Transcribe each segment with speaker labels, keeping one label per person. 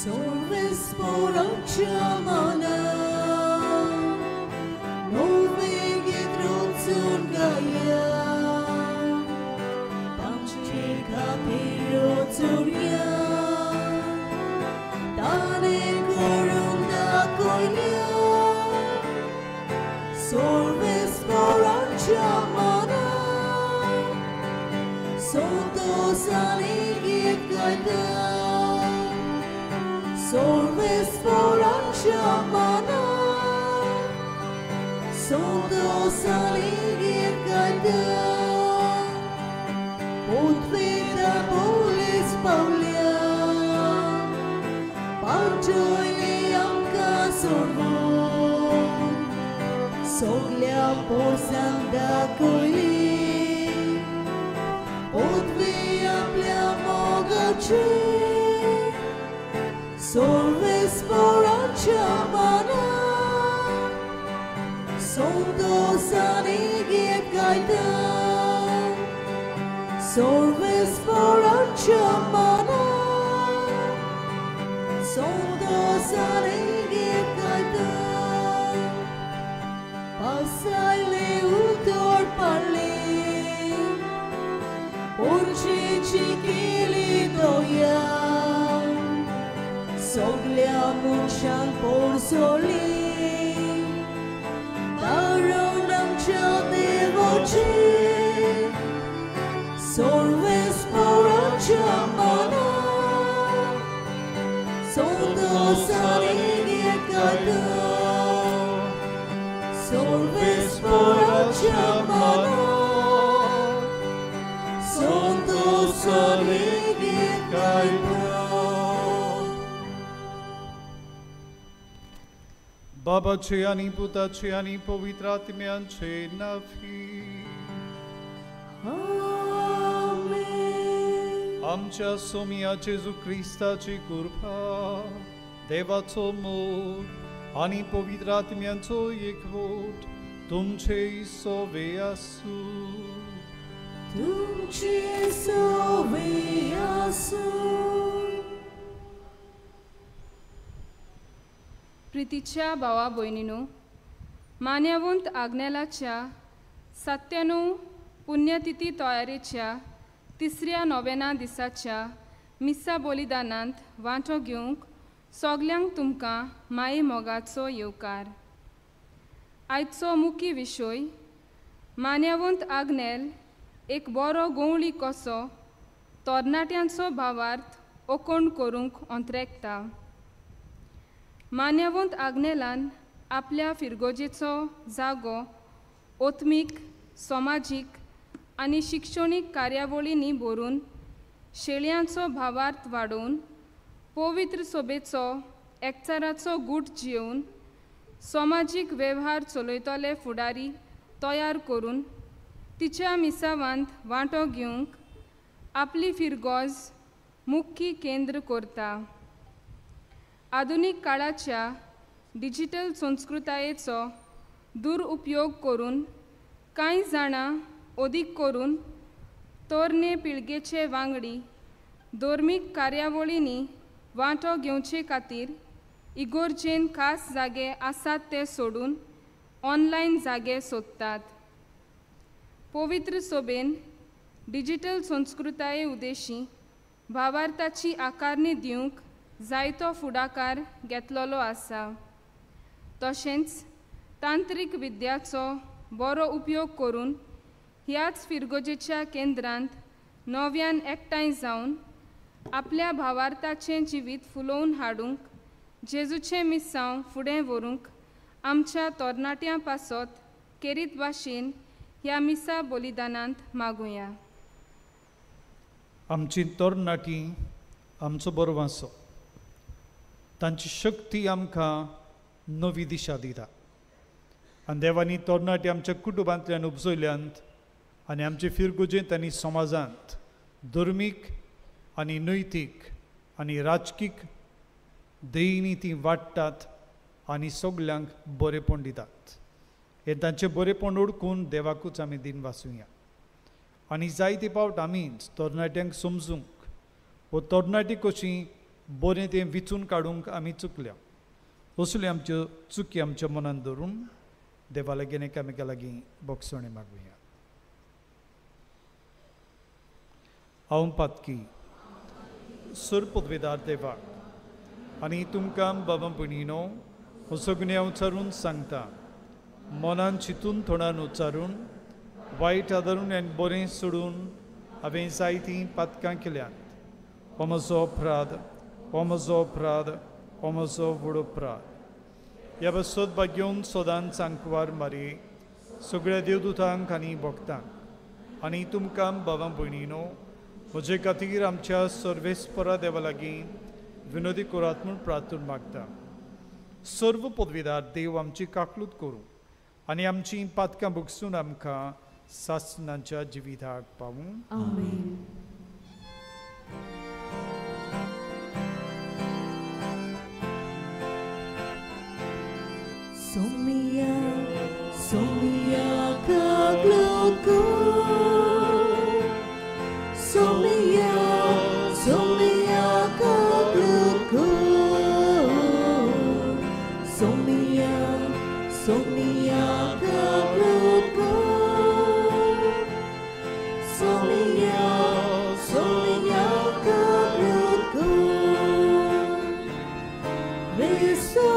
Speaker 1: सोर्वेस पोरांच्या मना नवे गीत रचून गाया तांचे खातीर रचुया ताणें करून दाखयल्या सोर्वेस पोरांच्या मना संतोषाने गीत गायता सोर्वेस पोरांच्या मना संतोषाने गीत गायता पोतवेदा पोलीस पावल्या पांचोयले आमकां सोडून सगल्या पोरसांक दाखयली पोतवी आपल्या मोगाची सोर्वेस पोरांच्या मना संतोषाने गीत गायता सोर्वेस पोरांच्या मना संतोषाने गीत गायता पासायले उतर पडले पोरशेची केली दया सगल्या मनशांक पोरसोली कारण आमच्या देवाची सोर्वेस पोरांच्या मना संतोषाने गीत गायता सोर्वेस पोरांच्या मना संतोषाने गीत गायता.
Speaker 2: बाबाचे आणि पुताचे आणि पवित्र आत्म्यांचे नावी.
Speaker 1: आमेन.
Speaker 2: आमच्या सोमिया जेजू क्रिस्ताची कृपा, देवाचो मोग आणि पवित्र आत्म्यांचो एकवट तुमचे सोवे आसूं.
Speaker 1: तुमचे सोवे आसूं.
Speaker 3: प्रितीच्या भावा भयणीनो, मान्यवंत आग्नेलाच्या 97 पुण्यतिथी तयारेच्या तिसऱ्या नोवेना दिसाच्या मिसा बलिदानांत वांटो घेवंक सगल्यांक तुमकां माये मोगाचो येवकार. आयचो मुखी विशय मान्यवंत आग्नेल एक बरो गवळी कसो तरणाट्यांचो भावार्थ ओकोण करूंक अंत्रेकता. मान्यवंत आग्नेलान आपल्या फिरगोजेचो जागो ओत्मीक, समाजीक आनी शिक्षणीक कार्यावळींनी भरून शेळयांचो भावार्थ वाडोवन पवित्र सोबेचो एकचाराचो गूट जियोवन समाजीक वेव्हार चलयतले फुडारी तयार करून तिच्या मिसावांत वांटो घेवंक आपली फिरगोज मुख्य केंद्र करता. आधुनीक काळाच्या डिजिटल संस्कृतायेचो दुरुपयोग करून कांय जाणां अदीक करून तरणे पिळगेचे वांगडी धर्मीक कार्यावळींनी वांटो घेवचे खातीर इगोर्जेन खास जागे आसात ते सोडून ऑनलायन जागे सोदतात. पवित्र सोबेन डिजिटल संस्कृताये उद्देशी भावार्थाची आकारणी दिवंक जायतो फुडाकार घेतलेलो आसा. तशेंच तांत्रीक विद्याचो बरो उपयोग करून ह्याच फिरगोजेच्या केंद्रांत नव्यान एकठांय जावन आपल्या भावार्थाचें जिवीत फुलोवन हाडूंक जेजूचें मिसांव फुडें व्हरूंक आमच्या तरणाट्यां पासत केरीत भाशेन ह्या मिसा बलिदानांत मागुया.
Speaker 2: आमची तरणाटी आमचो बरो, तांची शक्ती आमकां नवी दिशा दिता आनी देवांनी तरणाटी आमच्या कुटुंबांतल्यान उपजयल्यांत आनी आमचे फिरगुजेंत आनी समाजांत धर्मीक आनी नैतीक आनी राजकीक देयनी ती वाडटात आनी सगल्यांक बरेपण दितात. हें तांचें बरेपण ओडकून देवाकूच आमी दिन वाचुया आनी जायते फावट आमीच तरणाट्यांक समजूंक वो तरणाटी कशी बरें तें विचून काडूंक आमी चुकल्या. असल्यो आमच्यो चुकी आमच्या मनान धरून देवा लागीं एकामेका लागीं बोगसणें मागुया. हांव पातकी सरपदवेदार देवाक आनी तुमकां बाबा भयणीनो हो सगळें उच्चारून सांगता, मनान चिंतून तोंडान उच्चारून वायट आदारून आनी बरें सोडून हांवें जायतीं पातकां केल्यांत. हो म्हजो अपराध, हो म्हजो अपराध, हो म्हजो व्हड अपराध. ह्या पासत भाग्योवन सदांच सांकवार मारी सगळ्या देवदूतांक आनी भक्तांक आनी तुमकां बाबा भयणीनो म्हजे खातीर आमच्या सर्वेस्परा देवा लागीं विनोदी करात म्हूण प्रार्थना मागता. सर्व पदवीदार देव आमची काकलूत करूं आनी आमची पातकां भोगसून आमकां सासणाच्या जिविताक पावूं.
Speaker 1: आमेन. Somia, Somia kagloko, Somia, Somia kagloko, Somia, Somia kagloko, Somia, Somia kagloko, Risa,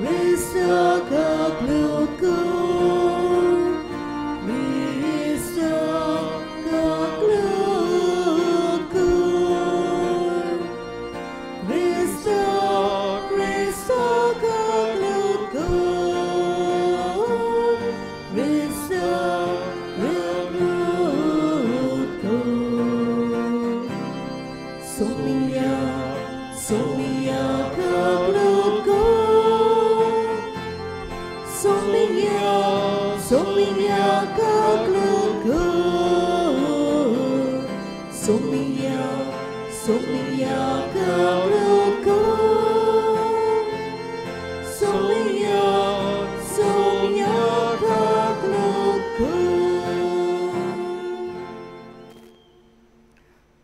Speaker 1: Risa kagloko, Risa kagloko, Risa, Risa kagloko, Risa kagloko, Somia, Somia kagloko, Somia, Somia kagloko, Somia, Somia kagloko, Somia, Somia kagloko.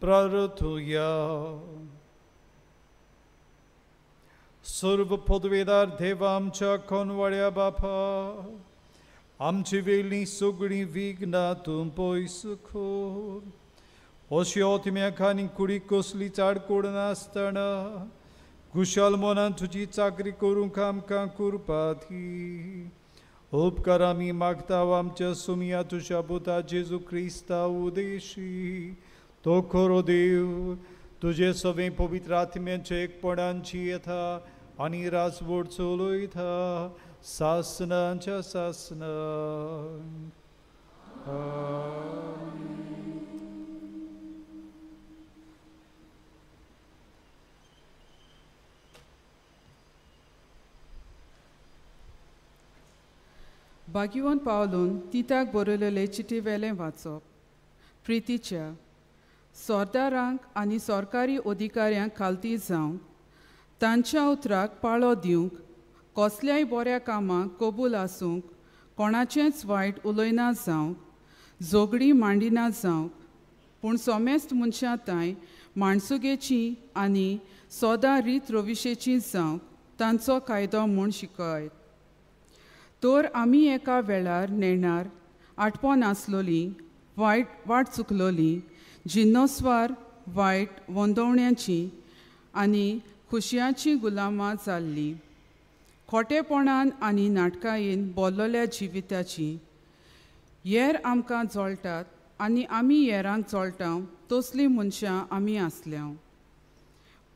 Speaker 2: प्रार्थुया. सर्व पदवेदार देवा आमच्या कोनवाड्या बापा, आमची वेली सगळीं विघ्नां तूं पयस कर. अश्यो तिम्याक आनी कुडीक कसली चाडकोड नासतना कुशल मनान तुजी चाकरी करूंक आमकां कृपा दी. उपकार आमी मागता आमच्या सुमया तुज्या पुता जेजू क्रिस्ता उदेशी, तो खरो देव तुजे सगळे पवित्र आत्म्याचे एकपणांची येता आनी राजवट चलयता सासनाच्या सासनाक.
Speaker 4: भाग्यवंत पावलून तिताक बरयलेले चिटी वेलें वाचप. प्रितीच्या सरदारांक आनी सरकारी अधिकाऱ्यांक खालती जावंक, तांच्या उतराक पाळो दिवंक, कसल्याय बऱ्या कामाक कबूल आसूंक, कोणाचेंच वायट उलयना जावंक, झगडीं मांडिना जावंक, पूण सोमेस्त मनशां तांय माणसुगेची आनी सदां रीत रविशेची जावंक तांचो कायदो म्हूण शिकयत. तर आमी एका वेळार नेणार आटपोन आसलोली, वायट वाट चुकलोली, जिन्नोस्वार वायट वंदवण्याची आनी खुशयांची गुलामां जाल्ली, खोटेपणान आनी नाटकायेन बोल्लोल्या जिविताची. येर आमकां जळटात आनी आमी येरांक जळटा तसलीं मनशां आमी आसल्या.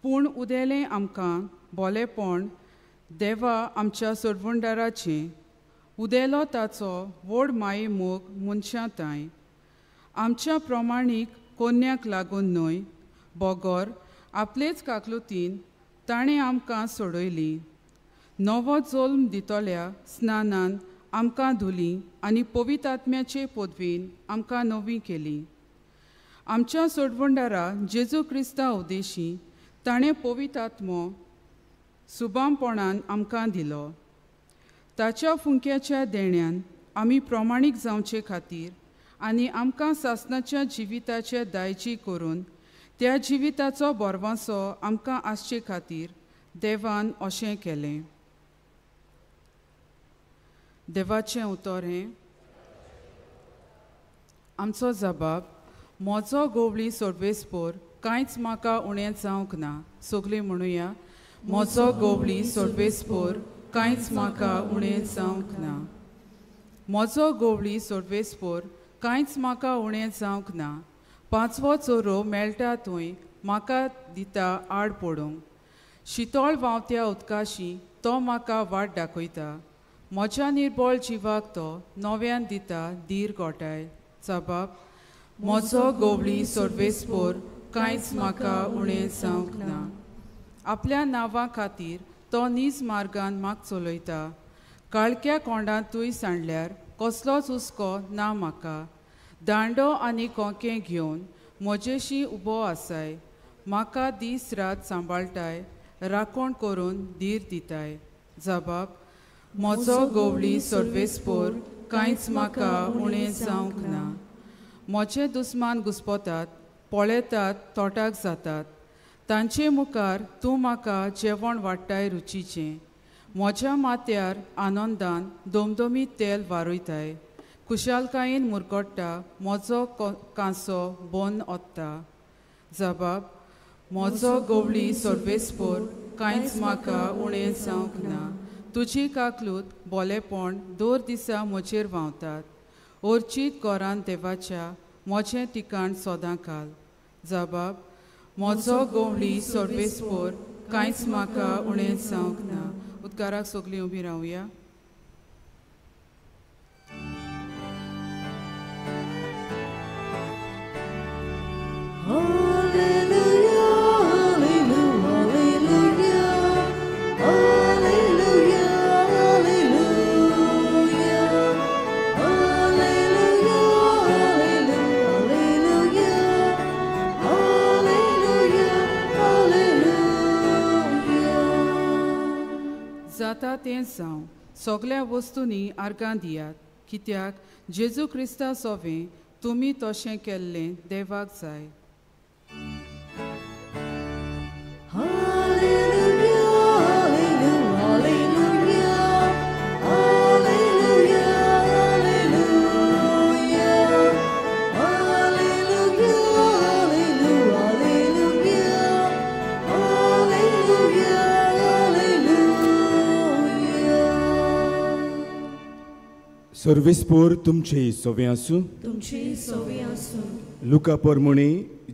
Speaker 4: पूण उदेलें आमकां बोलेपण देवा आमच्या सोडवणदाराचें, उदेलो ताचो व्हड माये मोग मनशां तांय, आमच्या प्रमाणीक कोन्याक लागून न्हय, बगर आपलेच काकलुतीन ताणें आमकां सोडयली. नवो जल्म दितल्या स्नानान आमकां धुली आनी पवित्र आत्म्याचे पदवीन आमकां नवी केली. आमच्या सोडवणदारा जेजू क्रिस्ता उदेशी ताणें पवित्र आत्मो सुबामपणान आमकां दिलो. ताच्या फुंक्याच्या देण्यान आमी प्रमाणीक जावचे खातीर आनी आमकां सासणाच्या जिविताचे दायजी करून त्या जिविताचो बोरवांसो आमकां आसचे खातीर देवान अशें केलें. देवाचें उतर हें. आमचो जबाब म्हजो गोवळी सोडवेसपोर कांयच म्हाका उणें जावंक ना. सगळीं म्हणुया, म्हजो गोवळी सोडवेसपोर कांयच म्हाका उणें जावंक ना. म्हजो गोवळी सोडवेसपोर कांयच म्हाका उणें जावंक ना. पांचवो चोरो मेळटा थंय म्हाका दिता आड पडूंक. शितोळ व्हांवत्या उदकाशी तो म्हाका वाट दाखयता. म्हज्या निर्बळ जिवाक तो नव्यान दिता धीर गोठाय. जबाब म्हजो गोवळी सोडवेसपोर कांयच म्हाका उणें जावंक ना. आपल्या नांवा खातीर तो नीज मार्गान म्हाका चलयता. काळख्या कोंडांतूय सांडल्यार कसलोच हुस्को ना म्हाका. दांडो आनी कोंके घेवन म्हजेशी उबो आसाय. म्हाका दीस रात सांबाळटाय, राखण करून धीर दिताय. जबाब म्हजो गोवळी सोडवेसपोर कांयच म्हाका उणें जावंक ना. म्हजे दुस्मान घुस्पतात, पळयतात, तोटाक जातात. तांचे मुखार तूं म्हाका जेवण वाडटाय रुचीचें. म्हज्या माथ्यार आनंदान दोमदोमी तेल वारयताय. खुशालकायेन मुरगट्टा म्हजो कांसो बोन ओत्ता. जबाब म्हजो गोवळी सोडवेसपोर कांयच म्हाका उणें जावंक ना. तुजी काकलूत बोलेपण दर दिसा म्हजेर व्हांवतात. ओर्चीत घरान देवाच्या म्हजें ठिकाण सदां काल. जबाब म्हजो गोवळी सोडवेसपोर कांयच म्हाका उणें जावंक ना. उदकाराक सगळीं उबी रावया. जाता तें जावं. सगळ्या वस्तूंनी आर्गां दियात, कित्याक जेजू क्रिस्ता सोवें तुमी तशें केल्लें देवाक जाय.
Speaker 5: सर्वेस्पोर तुमचे सोवे आसूं.
Speaker 1: तुमचे सोवे आसूं.
Speaker 5: लुका परमणे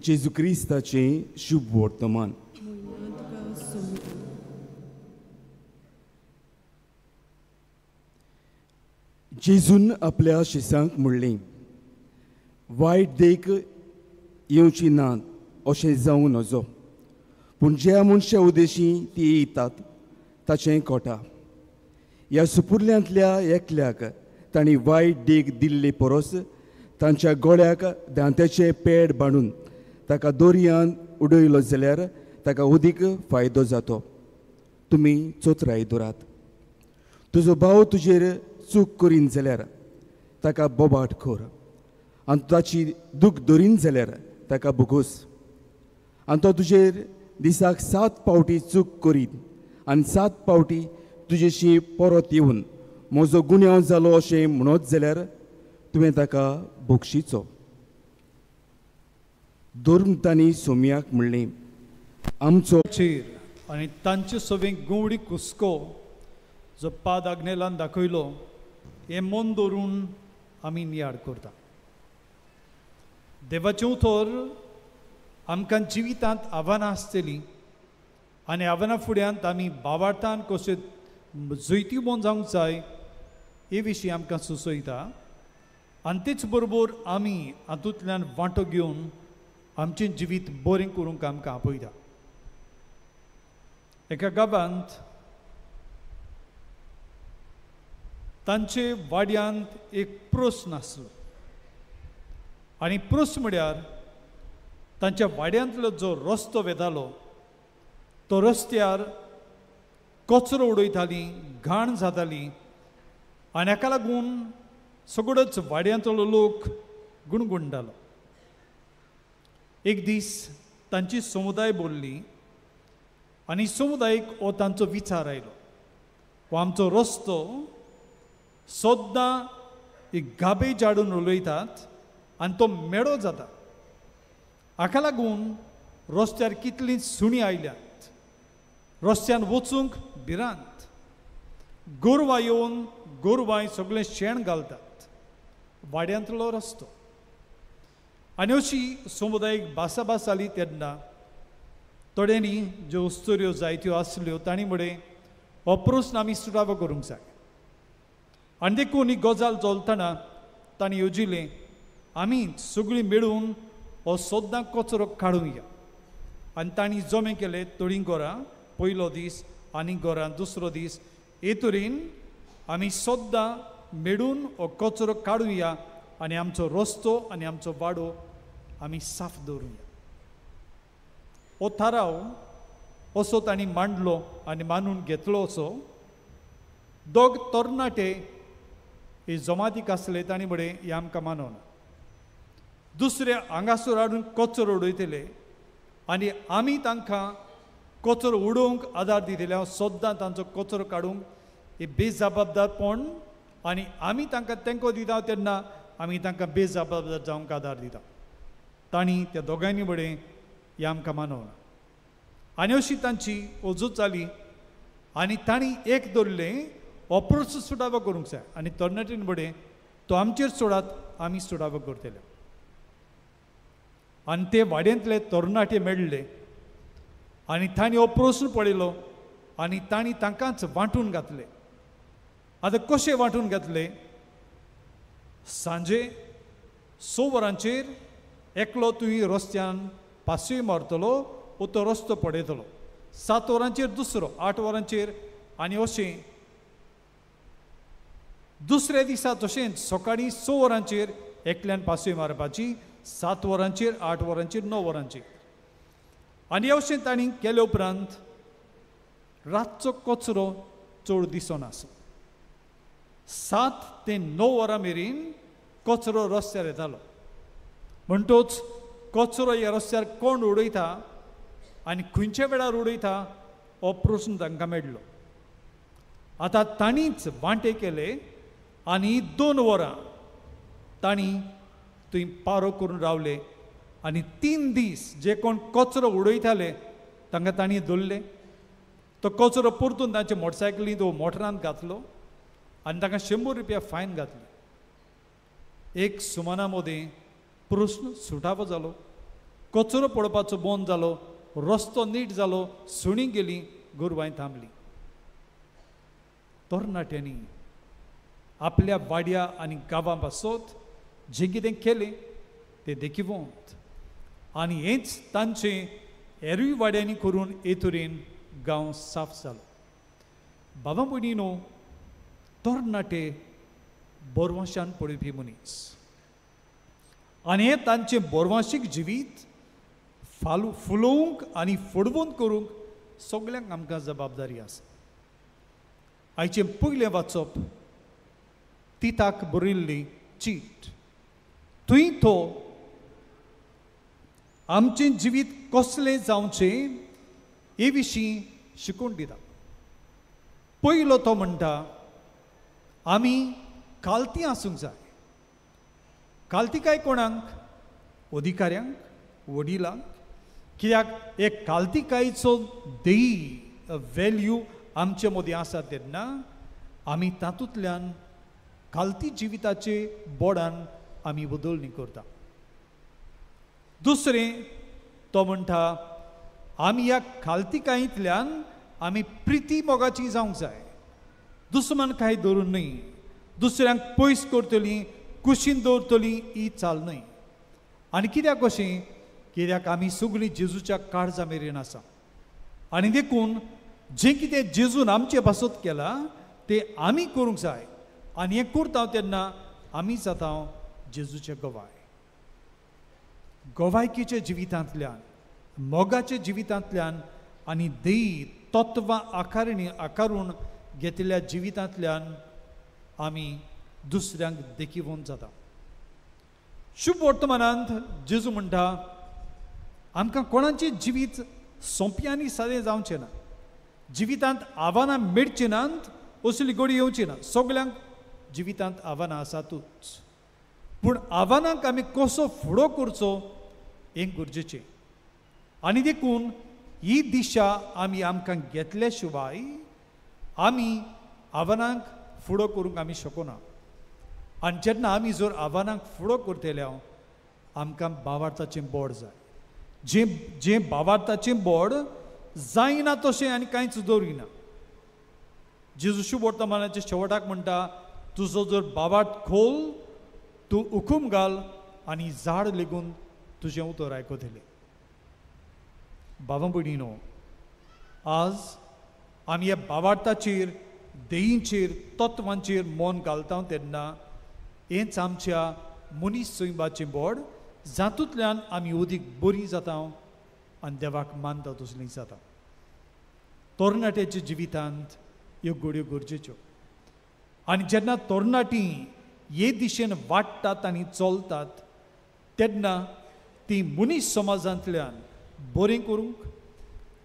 Speaker 5: जेजू क्रिस्ताचे शुभ वर्तमान. जेजून आपल्या शिसांक म्हणलें, वायट देख येवची ना अशें जावं नजो, पूण ज्या मनशा उदेशी ती येतात ताचें कोटा. ह्या सुपुर्ल्यांतल्या एकल्याक तांणी वायट देख दिल्ले परस तांच्या गोळ्याक दांत्याचें पेड बांदून ताका दोरयान उडयलो जाल्यार ताका अदीक फायदो जातो. तुमी चोत्राय दवरात. तुजो भाव तुजेर चूक करीन जाल्यार ताका बोबाट कर, आनी ताची दूख धरीन जाल्यार ताका भोगोस. आनी तो तुजेर दिसाक 7 पावटी चूक करीत आनी 7 पावटी तुजेशी परत येवन म्हजो गुन्यांव जालो अशें म्हणत जाल्यार तुवें ताका बक्षिचो. धर्मतांनी सोम्याक म्हणलें, आमचो
Speaker 2: चेर आनी तांचे सवें गोवडी कुस्को जो पाद आग्नेलान दाखयलो हें मन दवरून आमी नियाळ करता. देवाचें उतर आमकां जिवितांत आव्हानां आसतलीं आनी आव्हानां फुड्यांत आमी बावार्थान कशें जैतिवंत जावंक जाय हे विशीं आमकां सुचयता आनी तेच बरोबर आमी हातूंतल्यान वांटो घेवन आमचें जिवीत बरें करूंक आमकां आपयता. एका गांवांत तांचे वाड्यांत एक प्रस्न आसलो आनी प्रस्न म्हळ्यार तांच्या वाड्यांतलो जो रस्तो वेतालो तो रस्त्यार कचरो उडयताली, घाण जाताली आनी हाका लागून सगळोच वाड्यांतलो लोक गुणगुणटालो. एक दीस तांची समुदाय बोल्ली आनी समुदायीक हो तांचो विचार आयलो, हो आमचो रस्तो सद्दां एक गाबेज हाडून उलयतात आनी तो मेडो जाता. हाका लागून रस्त्यार कितलीं सुणीं आयल्यात, रस्त्यान वचूंक भिरांत, गोरवां येवन गोरवां सगळें शेण घालतात, वाड्यांतलो रस्तो. आनी अशी समुदायीक भासाभास जाली तेन्ना थोड्यांनी ज्यो अस्तुऱ्यो जायत्यो आसल्यो तांणी म्हणलें हो प्रस्न आमी सुटावो करूंक जाय. आनी देखून ही गजाल चलतना तांणी येवजिलें आमी सगळीं मेळून हो सद्दां कचरो काडूंक या. आनी तांणी जमे केले थोडीं घरां पयलो दीस आनी घरां दुसरो दीस, हे तरेन आमी सद्दां मेळून हो कचरो काडुया आनी आमचो रस्तो आनी आमचो वाडो आमी साफ दवरुया. हो थाराव असो तांणी मांडलो आनी मानून घेतलो. असो दोग तरणाटे हे जमातीक आसले तांणी म्हणलें हें आमकां मानवना, दुसरे हांगासर हाडून कचरो उडयतले आनी आमी तांकां कचरो उडोवंक आदार दितले, हांव सद्दां तांचो कचरो काडूंक हे बेजबाबदारपण आनी आमी तांकां तेंको दिता तेन्ना आमी तांकां बेजबाबदार जावंक आदार दिता. तांणी त्या दोगांयनी म्हणलें हें आमकां मानवना. आनी अशी तांची वजूत जाली आनी तांणी एक दवरलें हो प्रस्न सुटावो करूंक जाय. आनी तरणाट्यांनी म्हणलें तो आमचेर सोडात, आमी सुटावो करतले. आनी ते वाड्यांतले तरणाटे मेळ्ळे आनी तांणी हो प्रस्न पळयलो आनी तांणी तांकांच वांटून घातले. आतां कशें वांटून घातले, सांजे 6 वरांचेर एकलो तुवें रस्त्यान पासय मारतलो वो तो रस्तो पळयतलो, 7 वरांचेर दुसरो, 8 वरांचेर, आनी अशें दुसऱ्या दिसा तशेंच सकाळीं 6 वरांचेर एकल्यान पासय मारपाची, 7 वरांचेर, 8 वरांचेर, 9 वरांचेर. आनी अशें तांणी केले उपरांत रातचो कचरो चड दिसनासो. 7 ते 9 वरां मेरेन कचरो रस्त्यार येतालो. म्हणटोच कचरो ह्या रस्त्यार कोण उडयता आनी खंयच्या वेळार उडयता हो प्रस्न तांकां मेळ्ळो. आतां तांणीच वांटे केले आनी 2 वरां तांणी थंय पारो करून रावले आनी 3 दीस जे कोण कचरो उडयताले तांकां तांणी धरले. तो कचरो परतून तांचे मोटरसायकलींत वो मोटरांत घातलो आनी तांकां 100 रुपया फायन घातली. एक सुमाना मदीं प्रस्न सुटावो जालो, कचरो पडपाचो बंद जालो, रस्तो नीट जालो, सुणीं गेलीं, गोरवां थांबलीं. तरणाट्यांनी आपल्या वाड्या आनी गांवां पासत जें कितें केलें तें देखिवंत आनी हेंच तांचें हेरूय वाड्यांनी करून हे तरेन गांव साफ जालो. बाबा भयणीनो, तरणाटे बोरवाशान पळोवपी मनीस आनी हें तांचें बोरवाशीक जिवीत फालू फुलोवंक आनी फडवंत करूंक सगल्यांक आमकां जबाबदारी आसा. आयचें पयलें वाचप तिताक बरयल्ली चीट. थंय तो आमचें जिवीत कसलें जावचें हे विशीं शिकोवन दिता. पयलो तो म्हणटा आमी कालती आसूंक जाय. कालतिकाय कोणाक? अधिकाऱ्यांक, वडिलांक. कित्याक एक कालतिकायचो देही वेल्यू आमचे मदीं आसा तेन्ना आमी तातूंतल्यान कालती जिविताचे बोडान आमी बदलणी करता. दुसरें तो म्हणटा आमी ह्या कालतिकायेंतल्यान आमी प्रिती मोगाची जावंक जाय. दुस्मान काय धरून न्हय, दुसऱ्यांक पयस करतली, कुशीन दवरतली ही चाल न्हय. आनी कित्याक कशें? कित्याक आमी सगळीं जेजूच्या काळजा मेरेन आसा आनी देखून जें कितें जेजून आमचे पासत केलां तें आमी करूंक जाय आनी हें करता तेन्ना आमी जाता जेजूचे गवाय. गवायकीच्या जिवितांतल्यान, मोगाच्या जिवितांतल्यान आनी देही तत्वां आकारणी आकारून घेतिल्ल्या जिवितांतल्यान आमी दुसऱ्यांक देखिवंत जाता. शुभ वर्तमानांत जेजू म्हणटा आमकां कोणाचें जिवीत सोंपें आनी सादें जावचें ना, जिवितांत आव्हानां मेळचीं नात, असली गोडी येवची ना. सगल्यांक जिवितांत आव्हानां आसातूच, पूण आव्हानांक आमी कसो फुडो करचो हें गरजेचें. आनी देखून ही दिशा आमी आमकां घेतले शिवाय आमी आव्हानांक फुडो करूंक आमी शकना. आनी जेन्ना आमी जर आव्हानांक फुडो करतले आमकां भावार्थाचें बोड जाय. जें जें भावार्थाचें बोड जायना तशें आनी कांयच दवरिना. जेजू शुभवर्तमानाच्या शेवटाक म्हणटा, तुजो जर भावार्थ खोल तूं हुकूम घाल आनी झाड लेगून तुजें उतर आयकतलें. बाबा भयणीनो, आज आमी ह्या भावार्थाचेर, देयींचेर, तत्वांचेर मन घालता तेन्ना हेंच आमच्या मनीस सैमाचें बोड, जातूंतल्यान आमी अदीक बरी जाता आनी देवाक मानता तसली जाता. तरणाट्याच्या जिवितांत ह्यो घडयो गरजेच्यो. आनी जेन्ना तरणाटीं हे दिशेन वाडटात आनी चलतात तेन्ना ती मनीस समाजांतल्यान बरें करूंक,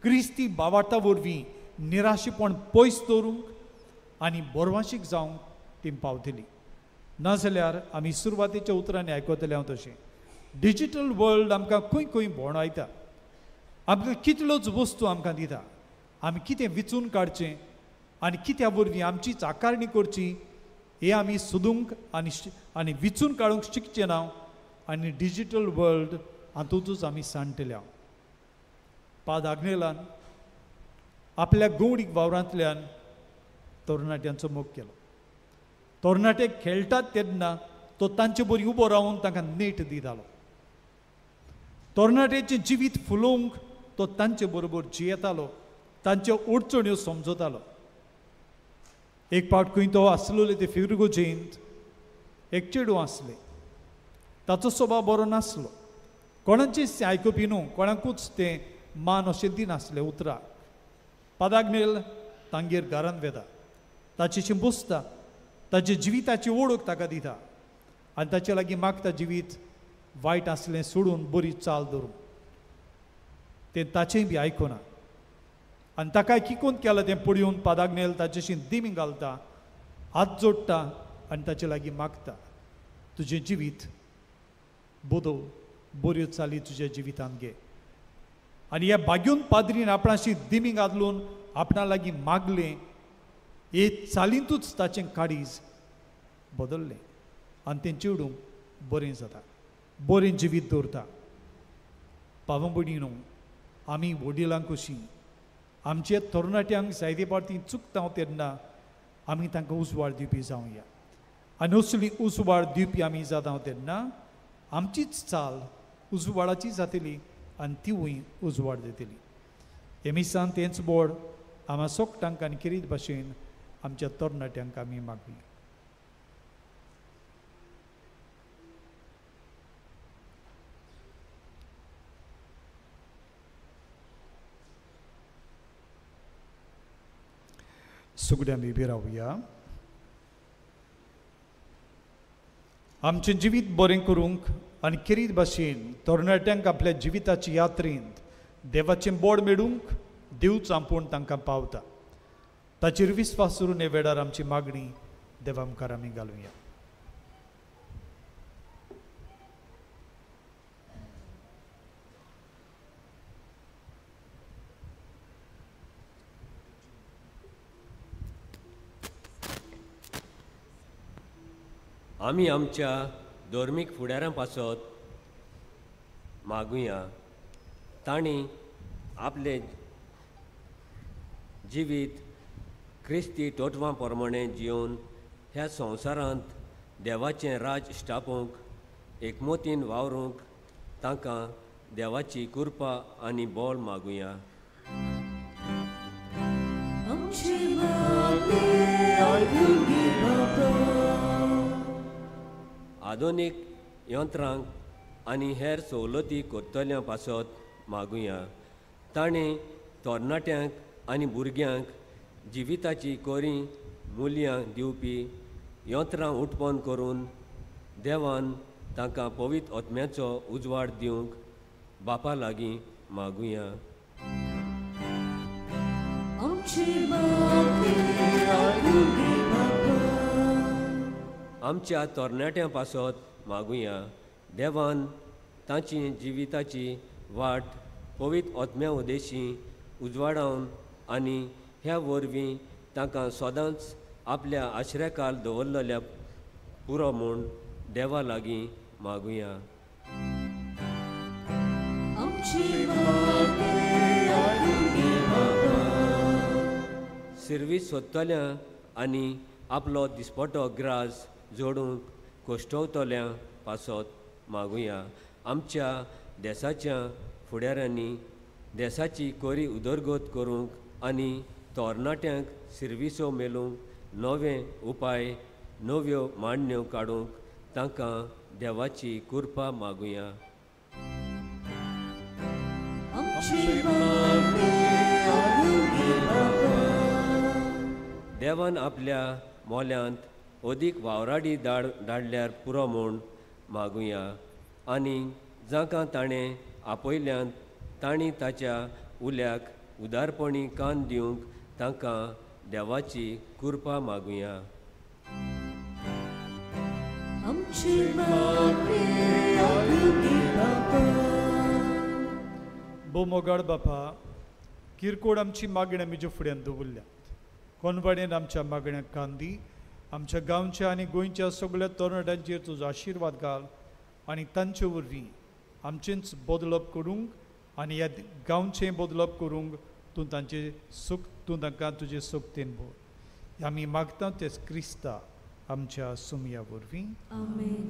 Speaker 2: क्रिस्ती भावार्था वरवीं निराशेपण पयस दवरूंक आनी बरवाशीक जावंक ती पावतली. नाजाल्यार आमी सुरवातेच्या उतरांनी आयकतले हांव तशें डिजीटल वर्ल्ड आमकां खंय खंय भोंवडायता, आमकां कितल्योच वस्तू आमकां दिता. आमी कितें विचून काडचें आनी कित्या वरवीं आमचीच आकारणी करची हें आमी सोदूंक आनी आनी विचून काडूंक शिकचें ना. आनी डिजीटल वर्ल्ड हातूंतच आमी सांडटले. पाद आग्नेलान आपल्या गवडीक वावरांतल्यान तरणाट्यांचो मोग केलो. तरणाटे खेळटात तेन्ना तो तांचे बरी उबो रावन तांकां नेट दितालो. तरणाट्याचें जिवीत फुलोवंक तो तांचे बरोबर जियेतालो, तांच्यो अडचण्यो समजतालो. एक फावट खंय तो आसलेले ते फिरगोजेंत एक चेडूं आसलें. ताचो स्वभाव बरो नासलो, कोणाचेंच आयकुपी न्हू, कोणाकूच तें मान अशें दिनासलें उतराक. पादाग्नेल तांगेर घरांत वेता, ताचेशी बसता, ताच्या जिविताची वळख ताका दिता आनी ताचे लागीं मागता जिवीत वायट आसलें सोडून बरी चाल धरून. तें ताचेंय बी आयकुना आनी ताका किकोन केलां तें पळोवन पादाग्नेल ताचेशी दिमी घालता, हात जोडटा आनी ताचे लागीं मागता, तुजें जिवीत बदल, बऱ्यो चाली तुज्या जिवितांत घे. आनी ह्या बाग्यून पाद्रीन आपणाशी दिमी घालून आपणा लागीं मागलें, हे चालींतूच ताचें काळीज बदल्लें आनी तें चेडूंक बरें जाता, बरें जिवीत दवरता. पावो भयणीनो, आमी वडिलांक कशीं आमच्या तरणाट्यांक जायते फावटी चुकता तेन्ना आमी तांकां उजवाड दिवपी जावया. आनी असली उजवाड दिवपी आमी जाता तेन्ना आमचीच चाल उजवाडाची जातली आनी तिवूय उजवाड दितली. हे मिसान तेंच बोड आमा सोकटांक आनी खेरीत भाशेन आमच्या तरणाट्यांक आमी मागया. सगळ्या आमी उबी रावया. आमचें जिवीत बरें करूंक आनी खेरीत भाशेन तरणाट्यांक आपल्या जिविताची यात्रेंत देवाचें बोड मेळूंक देव चांपून तांकां पावता. ताचेर विस्वास करून हे वेळार आमची मागणी देवा मुखार आमी घालुया.
Speaker 6: आमी आमच्या धर्मीक फुडाऱ्यां पासत मागुया, तांणी आपले जिवीत क्रिस्ती तत्वां प्रमाणें जियोवन ह्या संवसारांत देवाचें राज स्थापूंक एकमतीन वावरूंक तांकां देवाची कृपा आनी बळ मागुया. आधुनीक यंत्रांक आनी हेर सवलती करतल्यां पासत मागुया, ताणें तरणाट्यांक आनी भुरग्यांक जिविताची कोरी मुल्यां दिवपी यंत्रां उत्पन्न करून देवान तांकां पवित्र आत्म्याचो उजवाड दिवंक बापा लागीं मागुया. आमच्या तरणाट्यां पासत मागुया. देवान तांची जिविताची वाट पवित्र आत्म्या उदेशी उजवाडावन आनी ह्या वरवीं तांकां सदांच आपल्या आश्र्याकाल दवरलेल्या पुरो म्हूण देवा लागीं मागुया. सिर्वीस सोदतल्या आनी आपलो दिसपटो ग्रास जोडूंक कश्टवतल्या पासत मागुया. आमच्या देसाच्या फुडाऱ्यांनी देसाची कोरी उदरगत करूंक आनी तरणाट्यांक सिर्विसो मेळूंक नवे उपाय नव्यो मांडण्यो काडूंक तांकां देवाची कृपा मागुया. देवान आपल्या मोल्यांत अदीक वावराडी धाडल्यार पुरो म्हूण मागुया आनी जांकां ताणें आपयल्यांत तांणी ताच्या उल्याक उदारपणी कान दिवंक तांकां देवाची कृपा मागुया.
Speaker 2: भोव बापा, किरकोळ आमची मागण्या म्हज्या फुड्यान दवरल्यात. कोनवाडेन आमच्या मागण्याक कान दी. आमच्या गांवच्या आनी गोंयच्या सगळ्या तरणाट्यांचेर तुजो आशिर्वाद घाल आनी तांचे वरवीं आमचेंच बदलप करूंक आनी ह्या गांवचें बदलप करूंक तूं तांचे सुख तूं तांकां तुजे सक्तेन भर. आमी मागता तेच क्रिस्ता आमच्या सुमया वरवीं.
Speaker 1: आमेन.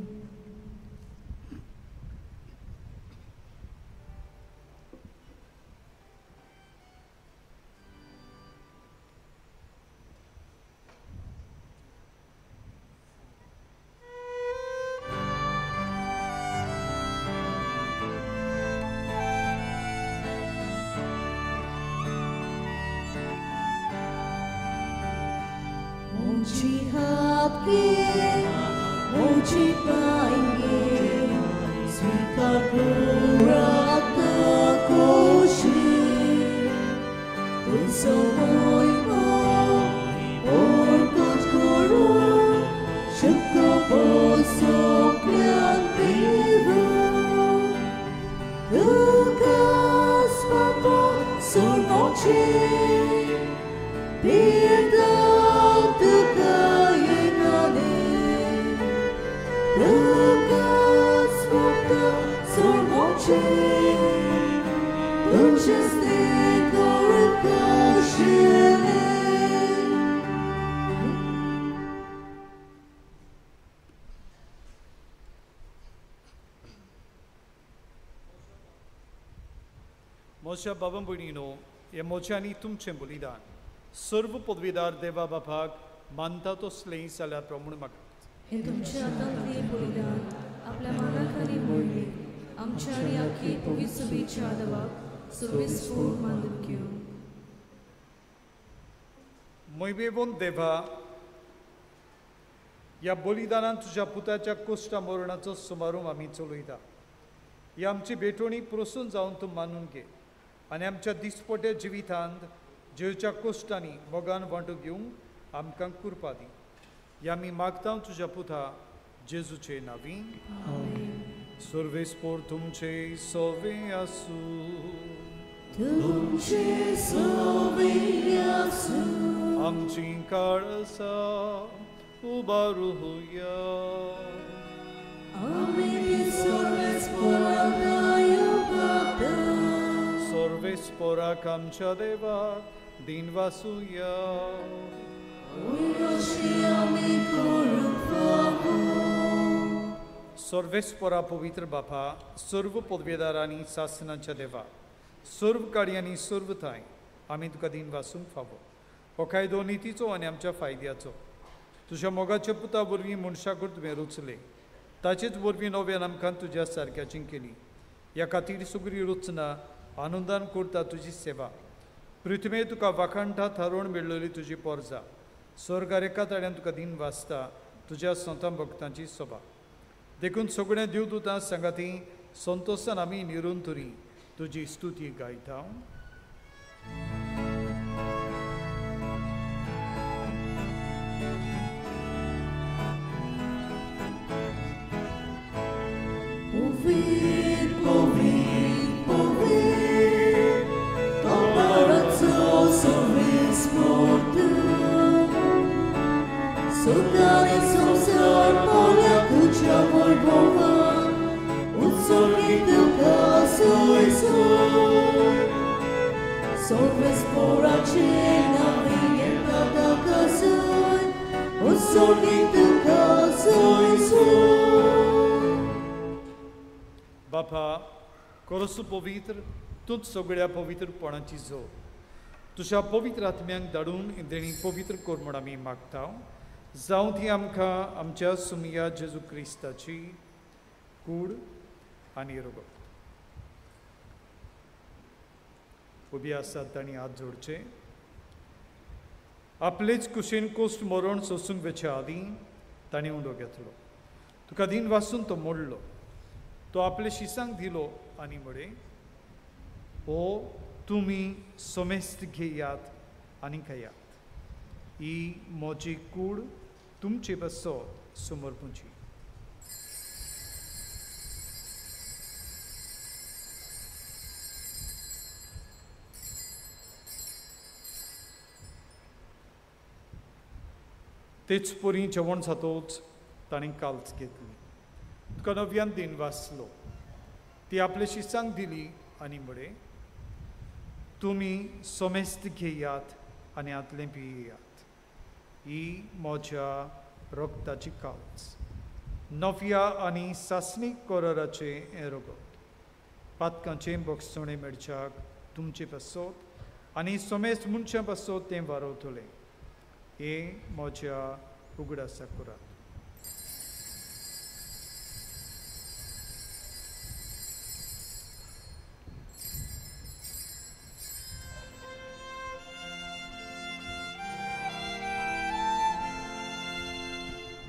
Speaker 2: म्हज्या बाबा भयणीनो, हें म्हजें आनी तुमचें बलिदान सर्व पदवीदार देवा बापाक मानता तसलें जाल्यार प्रमाण मागतात.
Speaker 1: हें तुमच्या हातांतलें बलिदान आपल्या मानाखाली मोडलें आमच्या आनी आखी पवित्र सभेच्या देवाक सर्वेस्पोर मानून घेवं.
Speaker 2: मैबेवन देवा, ह्या बलिदानान तुज्या पुताच्या कोश्टा मरणाचो सुमारूम आमी चलयता. ही आमची भेटवणी प्रसून जावन तूं मानून घे आनी आमच्या दिसपट्या जिवितांत जेवच्या कोश्टांनी मोगान वांटू घेवंक आमकां कृपा दी. ही आमी मागता तुज्या पुता जेजूचे नांवी. सर्वेस्पोर तुमचे सवे आसूं.
Speaker 1: तुमचे सवे आसूं.
Speaker 2: आमची काळसा उबारुया.
Speaker 1: आमी सर्वेस्पोराक मागता.
Speaker 2: सर्वेस्पोराक आमच्या देवाक दिन वासुया. सर्वेस्पोरा पवित्र बापा, सर्व पदवेदार आनी सासनाच्या देवा, सर्व काळी आनी सर्व थांय आमी तुका दिन वासूंक फावो. हो कायदो नितीचो आनी आमच्या फायद्याचो. तुज्या मोगाच्या पुता वरवीं मनशाकूच तुवें रचले, ताचेच वरवीं नव्यान आमकां तुज्या सारक्याची केली. ह्या खातीर सगळी रचना आनंदान करता तुजी सेवा. पृथ्वे तुका वाखाणटा थारोवन मेळ्ळली तुजी पोरजा. स्वर्गार एका ताळ्यान तुका दिन वाचता तुज्या संतां भक्तांची सभा. देखून सगळ्या देवदूतां सांगाती संतोशान आमी निरंतरी तुजी स्तुती गायता. बापा कोरसू पवित्र तूंच सगळ्या पवित्रपणाची जोड तुज्या पवित्र आत्म्यांक धाडून देणी पवित्र कर म्हूण आमी मागता. जावं ती आमकां आमच्या सुमिया जेजू क्रिस्ताची कूड आनी रगत. उबी आसात तांणी हात जोडचे. आपलेच कुशीन कोश्ट मरण सोसूंक वेच्या आदीं तांणी उंडो घेतलो. तुका दिन वासून तो मोडलो, तो आपले शिसांक दिलो आनी म्हळें, ओ तुमी समेस्त घेयात आनी खायात, ही म्हजी कूड तुमचे पासत समर्पूची. तेच परी जेवण जातोच ताणें काल्च घेतली, तुका नव्यान दिन वाचलो, ती आपले शिसांक दिली आनी म्हळें, तुमी समेस्त घेयात आनी हातलें पियात, ही म्हज्या रगताची काल्च, नव्या आनी सासणीक कराराचें हें रगत, पातकांचें बक्षणें मेळच्याक तुमचे पासत आनी समेस्त मनशां पासत तें वारवतलें, हें म्हज्या उगडासा करात.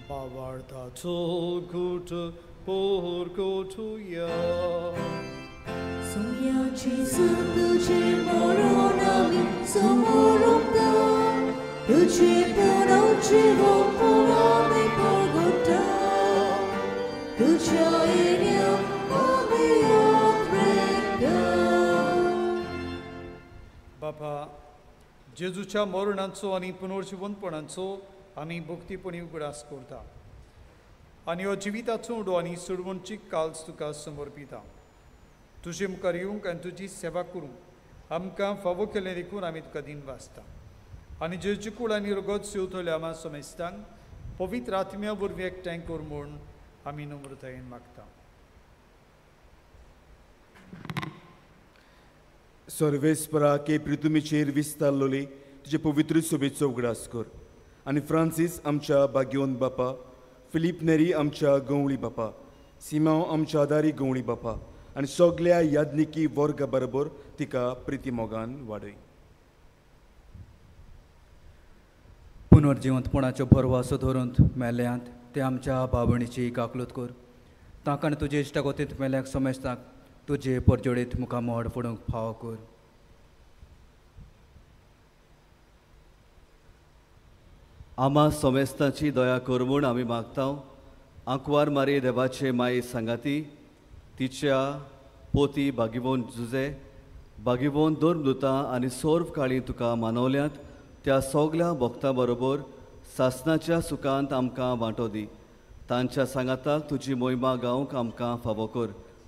Speaker 2: भावार्थाचो घूट पोरकोटुया
Speaker 1: सुम्याची तुझे मरण आमी समोरता, तुझे पुनर्जीवनपण आमी परगटा, तुझ्या येण्या आमी उद्रेकता.
Speaker 2: बापा, जेजूच्या मरणाचो आनी पुनर्जीवनपणाचो आमी भक्तीपणी उगडास करता आनी हो जिविताचो उडो आनी सोडवणची काल्च तुका समर्पिता. तुजे मुखार येवंक आनी तुजी सेवा करूंक आमकां फावो केलें देखून आमी तुका दिन वाचता आनी जेजूची कूड आनी रगत सेवतल्या आमा समेस्तांक पवित्र आत्म्या वरवीं एकठांय कर म्हूण आमी नम्रतायेन मागता.
Speaker 5: सर्वेस्परा के पृथ्वीचेर विस्तारलोली तुजे पवित्र सोबेचो उगडास कर आनी फ्रांसीस आमच्या बाग्योन बापा, फिलीप नेरी आमच्या गवळी बापा, सिमांव आमच्या आदारी गवळी बापा आनी सगल्या याज्ञिकी वर्गा बरोबर तिका प्रिती मोगान वाडय.
Speaker 7: पुनर्जिवंतपणाचो भरवासो धरून मेल्यांत ते आमच्या बाबणीची काकलूत कर, तांकां आनी तुजे इश्टागतींत मेल्याक समेस्तांक तुजे परजोडीत मुखार मोड फोडूंक फावो कर.
Speaker 8: आमा समेस्तांची दया कर म्हूण आमी मागता. आंकवार मारी देवाचे माये सांगाती तिच्या पोती बागिवोन जुजे बागिवोन धर्मदुतां आनी सर्व काळी तुका मानवल्यांत त्या सगल्या भक्तां बरोबर सासनाच्या सुखांत आमकां वांटो दी. तांच्या सांगाताक तुजी मोहिमा गावंक आमकां फावो कर.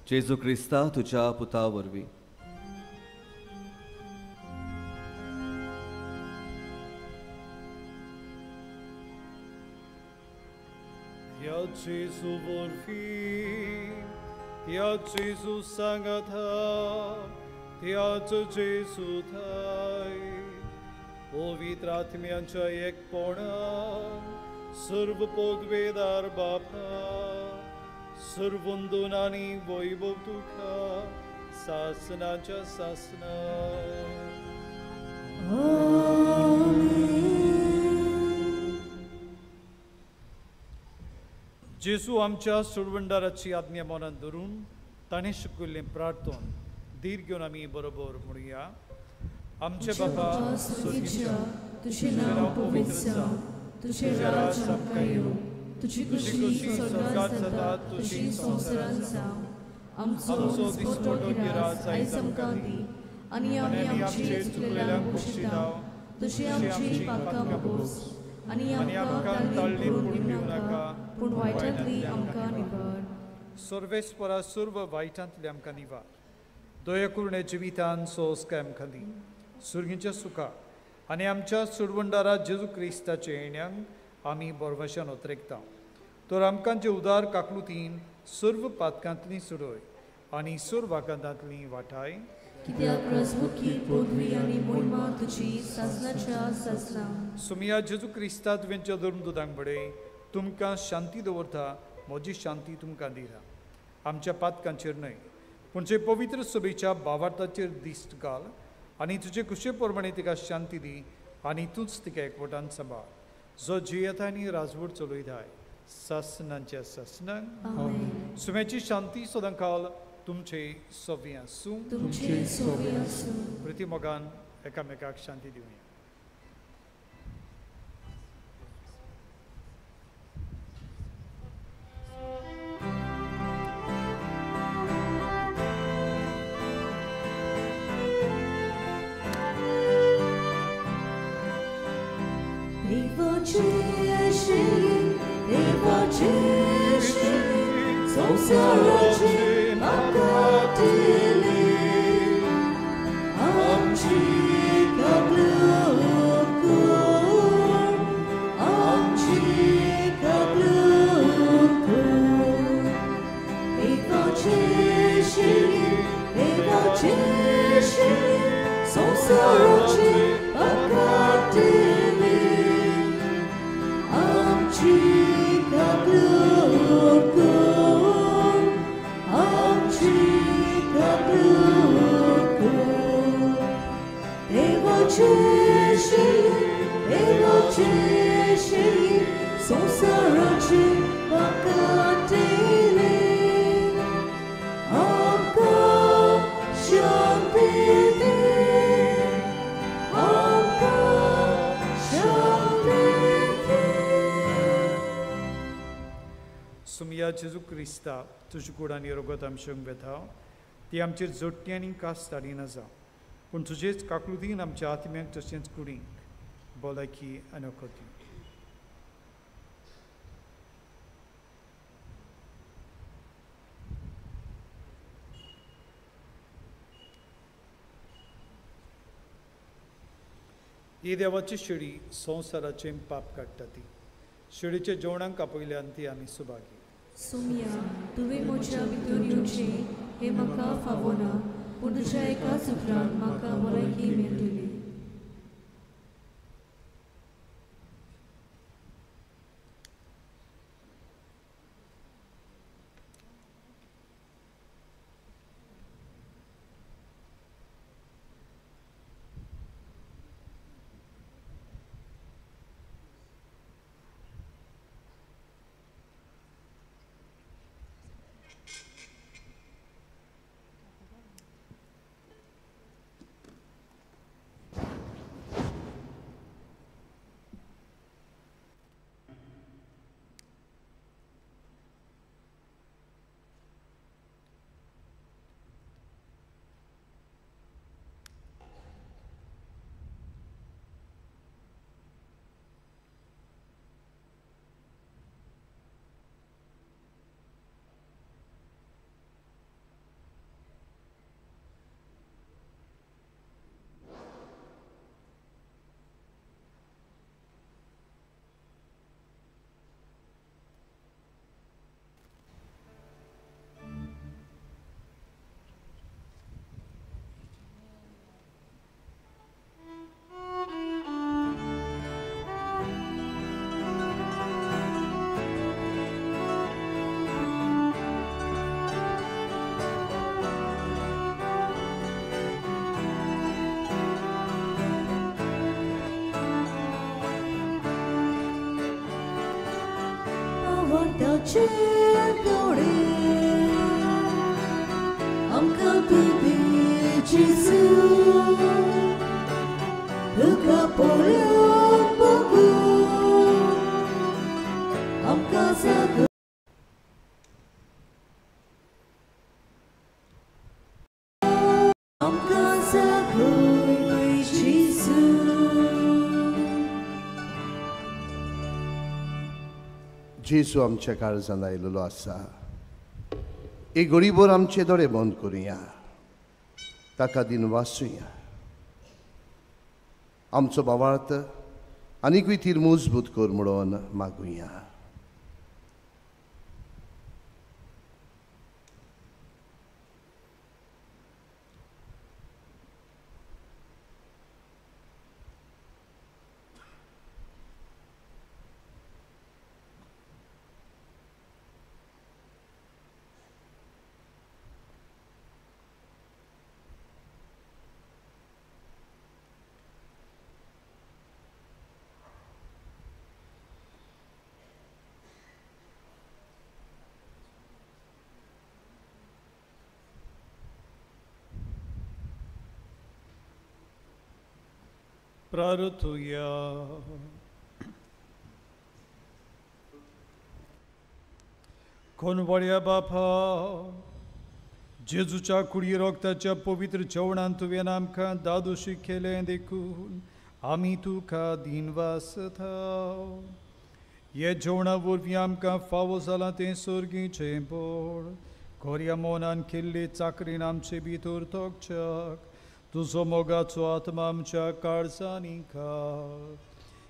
Speaker 8: जेजू क्रिस्ता तुज्या पुता वरवीं.
Speaker 2: Gesù वरवीं, त्या जेजू सांगाता, त्याच जेजू थाय, पवित्र आत्म्यांच्या एकपणान सर्व पदवेदार बापा, सर्वंदून आनी वैभव तुका सासनाच्या सासना. जेजू आमच्या सोडवणदाराची आज्ञा मनान धरून ताणें शिकयल्लें प्रार्थन धीर घेवन आमी बरोबर म्हणुया. आमचे बापा
Speaker 1: स्वर्गीच्या, तुजें नांव पवित्र जावं, तुजें राज आमकां येवं, तुजी खुशी स्वर्गांत जाता तशी संवसारांत जावं. आमचो दिसपटो गिरास आयज आमकां दी आनी आमी आमचे चुकलेल्यांक बक्षिता तशी आमची पापकां बोगोस आनी आमकां ताळणी पडून दिवं नाका, पूण वायटांतली आमकां निवार.
Speaker 2: सर्वेस्परा सर्व वायटांतली आमकां निवार. दया करुणे जिवितान सोस काय आमकां दी सुर्गीच्या सुखा आनी आमच्या सुरवंडारा जेजू क्रिस्ताच्या येण्यांक आमी बरवशान ओतरेकता. तर आमकां जे उदार काकलुतीन सर्व पातकांतली सुडय आनी सर्व आकांतांतली वाटाय.
Speaker 1: कित्याक रजमुखी पदवी आनी मोहिमा तुजी सासनाच्या सासना.
Speaker 2: सुमिया जेजू क्रिस्ता तुवेंच्या धर्मदुतांक बडे तुमकां शांती दवरता, म्हजी शांती तुमकां दिता. आमच्या पातकांचेर न्हय पूण जे पवित्र सभेच्या भावार्थाचेर दिश्ट घाल आनी तुजे कुशे प्रमाणे तिका शांती दी आनी तूंच तिका एकवटान सांबाळ, जो जियेता आनी राजवट चलयताय सासनांच्या सासनांक. सुम्याची शांती सदांकाल तुमचे सोबी आसूं.
Speaker 1: तुमचे सोबी आसूं.
Speaker 2: प्रतिमोगान एकामेकाक शांती दिवया.
Speaker 1: संसाराचे म्हाका दिली, आमची काकलूट कर, आमची काकलूट कर. देवाचे शिरी, देवाचे शिरी, संसाराचे म्हाका दिली, आमची काकलूट कर, आमची काकलूट कर. देवाचे शिरी, देवाचे शिरी, संसाराचे म्हाका दिली, आमकां शांती दी, आमकां शांती दी.
Speaker 2: सुमिया जेजू क्रिस्ता तुजी कूड आनी रगत आमचे वेता ती आमचेर जोडटी आनी कास धाडिना जावं, पूण तुजेच काकलुतीन आमच्या आत्म्याक तशेंच कुडींक भलायकी आनी अखती. ही देवाची शेळी संवसाराचें पाप काडटा ती शेळीच्या जेवणाक आपयल्यान ती आमी सुभागी.
Speaker 1: सुमिया, तुवें म्हज्या भितर येवचें हें म्हाका फावना, पूण तुज्या एकाच उपरांत म्हाका भलायकी मेळटली.
Speaker 9: आमकां तूं दी जेजू तुका पळोवंक बगून आमकां जागय आमकां जागय जेजू.
Speaker 10: जेजू आमच्या काळजान आयिल्लो आसा. एक घडीभर आमचे दोळे बंद करुया, ताका दिन वाचुया. आमचो भावार्थ आनीकूय तीर मजबूत कर म्हणून मागुया.
Speaker 2: प्रार्थुया. कोनवळ्या बापा, जेजूच्या कुडी रोगताच्या पवित्र जेवणान तुवें आमकां दादोशी केलें देखून आमी तुका दिनवासता. हे जेवणा वरवीं आमकां फावो जालां तें सर्गीचें बळ खोऱ्या मनान केल्ले चाकरीन आमचे भितर तोखच्याक तुजो मोगाचो आत्मा आमच्या काळजांनी घाल.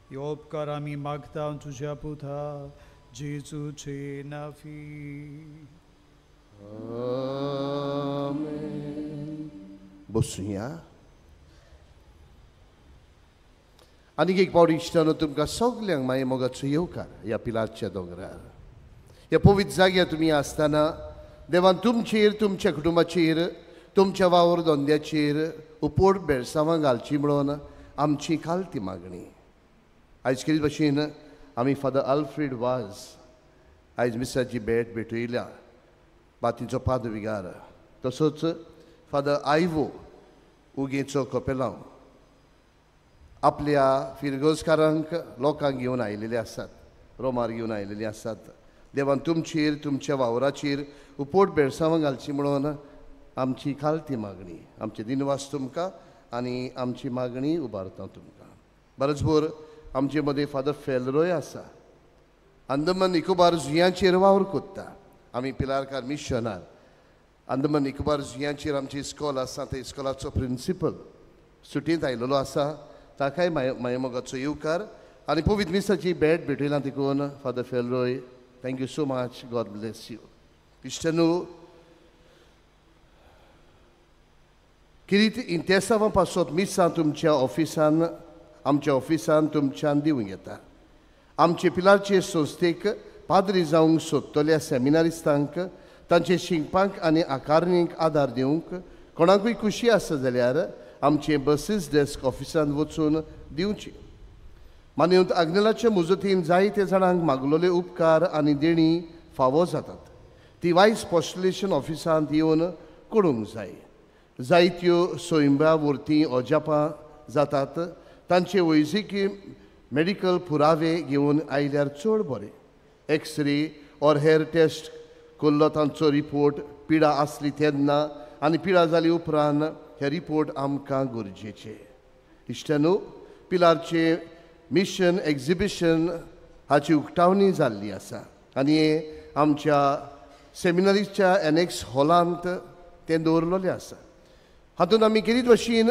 Speaker 2: हे उपकार आमी मागता तुज्या पुता जेजूचे नांवी.
Speaker 10: आमेन. बसुया. आनीक एक पावट इश्टानो तुमकां सगल्यांक माये मोगाचो येवकार ह्या पिलारच्या दोंगरार. ह्या पवित्र जाग्यार तुमी आसतना देवान तुमचेर, तुमच्या कुटुंबाचेर, तुमच्या वावर धंद्याचेर उपोट बेळसांवां घालची म्हणून आमची खालती मागणी. आयज केली भशेन आमी फादर आल्फ्रेड वाज आयज मिसाची भेट भेटयल्या, बातीचो पादविगार, तसोच फादर आयवो उगेचो कपेलांव आपल्या फिरगोजकारांक लोकांक घेवन आयिल्ले आसात, रोमार घेवन आयिल्ले आसात. देवान तुमचेर, तुमच्या वावराचेर उपोट बेळसांवां घालची म्हणून आमची खालती मागणी. आमचे दिनवास तुमकां आनी आमची मागणी उबारता तुमकां. बरोच आमचे मदें फादर फेलरोय आसा, अंदमान निकोबार जुंयाचेर वावर कोत्ता. आमी पिलारकार मिशनार अंदमान निकोबार जुंयाचेर आमची इस्कॉल आसा, त्या इस्कॉलाचो प्रिंसिपल सुटयेंत आयिल्लो आसा, ताकाय माये मोगाचो येवकार आनी पवित्र मिसाची भेट भेटयला देखून father Felroy thank you so much, God bless you. इश्टानू, किरीत इंतेसांवां पासत मिसां तुमच्या ऑफिसान, आमच्या ऑफिसान तुमच्यान दिवंक येता. आमचे पिलारचे संस्थेक पाद्री जावंक सोदतल्या सेमिनारिस्तांक तांचे शिकपाक आनी आकारणीक आदार दिवंक कोणाकूय खुशी आसा जाल्यार आमचे बसीस डेस्क ऑफिसान वचून दिवची. मानवत आग्नेलाचे मुजतीन जायते जाणांक मागलोले उपकार आनी देणी फावो जातात, ती वायस पॉस्टुलेशन ऑफिसांत येवन करूंक जाय. जायत्यो सोयंबा वरती अजापां जातात, तांचे वैजकी मेडिकल पुरावे घेवन आयल्यार चड बरें. एक्सरे ऑर हेर टेस्ट केल्लो तांचो रिपोर्ट पिडा आसली तेन्ना आनी पिडा जाली उपरांत हे रिपोर्ट आमकां गरजेचे. इश्टानू, पिलारचे मिशन एक्झिबिशन हाची उक्तावणी जाल्ली आसा आनी आमच्या सेमिनारीच्या एनेक्स हॉलांत तें दवरलेलें आसा. हातूंत आमी केरीत भशेन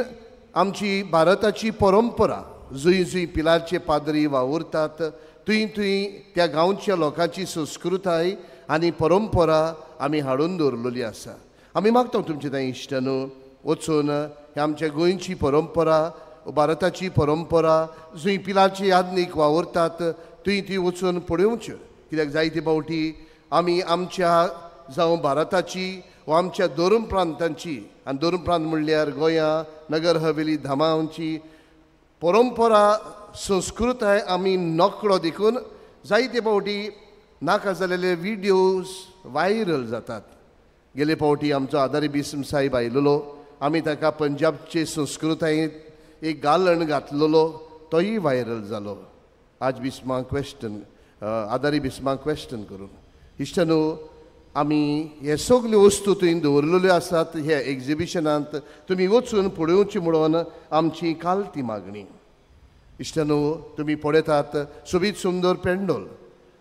Speaker 10: आमची भारताची परंपरा जंय जंय पिलारचे पाद्री वावुरतात थंय थंय त्या गांवच्या लोकांची संस्कृताय आनी परंपरा आमी हाडून दवरलेली आसा. आमी मागता तुमचे थंय इश्टानू वचून हे आमच्या गोंयची परंपरा, भारताची परंपरा जंय पिलारचे यादनीक वावुरतात थंय ती वचून पळोवच्यो. कित्याक जायते फावटी आमी आमच्या जावं भारताची वा आमच्या दोन प्रांतांची, आनी दोन प्रांत म्हणल्यार गोंया, नगर हवेली, धामांची परंपरा संस्कृताय आमी नकळो देखून जायते फावटी नाका जालेले विडियोज व्हायरल जातात गेले फावटी आमचो आदारी बिस्म साहेब आयलेलो, आमी ताका पंजाबचे संस्कृतायेंत एक गालण घातलेलो, तोय व्हायरल जालो. आज बिस्मा क्वेश्चन, आदारी बिस्मा क्वेश्चन करून. इश्टानो, आमी हे सगल्यो वस्तू थंय दवरलेल्यो आसात ह्या एग्जिबिशनांत, तुमी वचून पळोवची म्हणून आमची काल ती मागणी. इश्टानो, तुमी पळयतात सोबीत सुंदर पेंडोल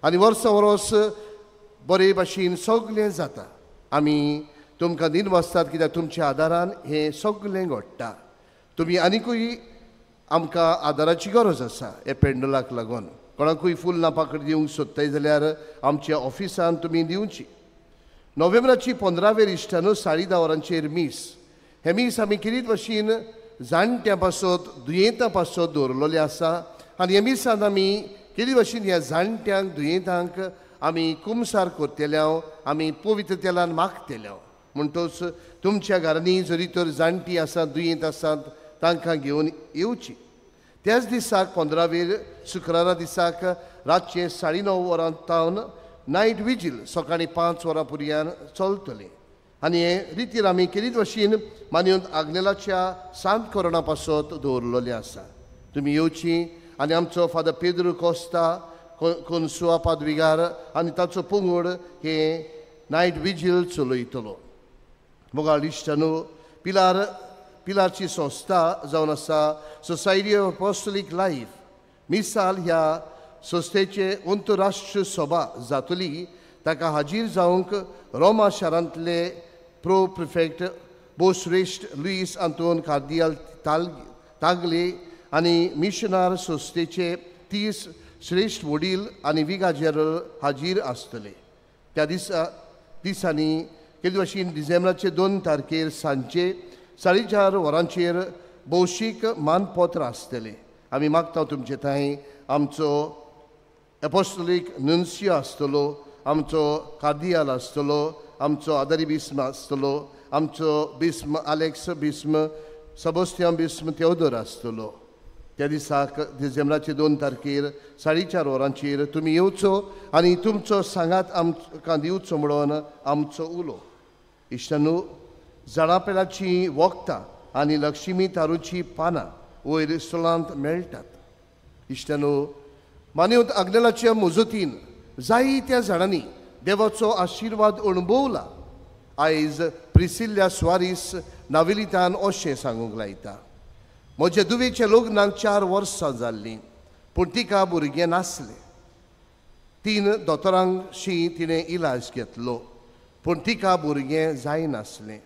Speaker 10: आनी वर्सा वर्स बरे भाशेन सगळें जाता. आमी तुमकां दिनवासतात कित्याक तुमच्या आदारान हें सगळें घडटा. तुमी आनिकूय आमकां आदाराची गरज आसा ह्या पेंडोलाक लागून. कोणाकूय फूल ना पाकड दिवंक सोदताय जाल्यार आमच्या ऑफिसान तुमी दिवची. नोव्हेंबराची 15वेर इश्टानो 10:30 वरांचेर मीस. हें मीस आमी किरीत भाशेन जाणट्यां पासत, दुयेंतां पासत दवरलेलें आसा आनी ह्या मिसान आमी कितें भाशेन ह्या जाणट्यांक, दुयेंतांक आमी कुमसार करतले, आमी पवित्र तेलान मागतले. म्हणटच तुमच्या घरांनी जरी तर जाणटी आसात, दुयेंत आसात, तांकां घेवन येवची. त्याच दिसाक 15वेर शुक्रारा दिसाक रातचे 9:30 वरां तावन नायट विजील सकाळीं 5 वरां पर्यंत चलतलें. आनी हे रितीर आमी केरीत भाशेन मानून आग्नेलाच्या सांत कोरोना पासत दवरलेलें आसा. तुमी येवची आनी आमचो फादर पेद्रू कोस्ता कोन्सुआ पादविगार आनी ताचो पंगड हे नायट विजील चलयतलो. मोगाळ इश्टानो, पिलारची संस्था जावन आसा सोसायटी ऑफ एपोस्टोलीक लायफ मिसाल ह्या संस्थेचे अंतरराष्ट्रीय सभा जातली. ताका हाजीर जावंक रोमा शारांतले प्रो प्रिफेक्ट बोश्रेश्ठ लुईस आंतोन कार्दियाल तागले आनी मिशनार संस्थेचे 30 श्रेश्ठ वडील आनी विगा जनरल हाजीर आसतले. त्या दिसांनी केले भाशेन डिसेंबराचे 2 तारखेर सांजचे 4:30 वरांचेर भौशीक मानपत्र आसतलें. आमी मागता तुमचे थंय आमचो एपोस्टोलीक नुन्सियो आसतलो, आमचो कार्दियाल आसतलो, आमचो आदारी बिस्म आसतलो, आमचो बिस्म आलेक्स बिस्म सबोस्तियाम बिस्म तेवदोर आसतलो. त्या दिसाक डिसेंबराचे 2 तारखेर 4:30 वरांचेर तुमी येवचो आनी तुमचो सांगात आमकां दिवचो म्हणून आमचो उलो. इश्टानू, झाडापेडाची वखदां आनी लक्ष्मी तारूची पानां वयर सोलांत मेळटात. इश्टानू, मानवत आग्नेलाच्या मजतीन जायत्या जाणांनी देवाचो आशिर्वाद अणभवला. आयज प्रिसिल्ल्या स्वारीस नावेलितान अशें सांगूंक लायता, म्हज्या दुवेच्या लग्नाक 4 वर्सां जाल्लीं, पूण तिका भुरगें नासलें. 3 दोतोरांशी तिणें इलाज घेतलो, पूण तिका भुरगें जायनासलें.